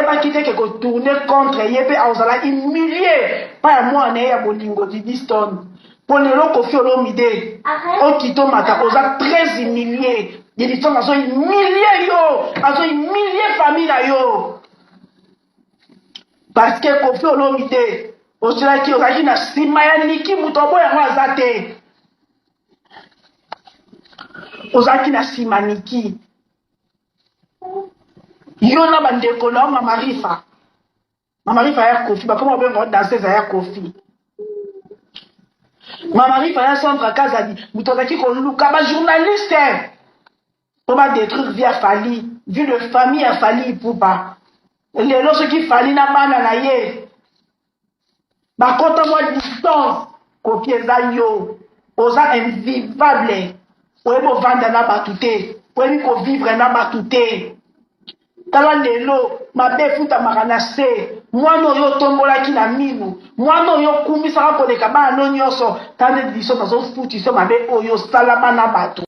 Ayebaki te ke ko tourner contre ye pe akozala humilie pa ya mwana na ye ya bolingo Didi Stone. Po lelo Koffi Olomide okita omata oza très humilie. Didi Stone azo humilie yo, azo humilie famille na yo. Parce que Koffi Olomide ozelaki ozalaki na sima ya Nicky moto aboya yango aza te. Ozalaki na sima Nicky. Yo na bandeko na yo mama Rifa. Mama Rifa ya Kofi, bakoma kobenga yo danseuse ya Kofi. Mama Rifa ya Centre Kazadi, moto azalaki koluka ba journaliste mpo ba détruire vie ya Fally, vie de famille ya Fally Ipupa. Lelo soki Fally na bana na ye bakota mwa distance, Kofi eza yo, oza invivable, oyebi ovanda na bato te, oyebi kovivre na bato te. Tala lelo mabe efutamaka na se, mwana oyo otombolaki na minu, mwana oyo okumisaka koleka bana no nyonso, tala nde biso bazofutisa mabe oyo osala bana bato.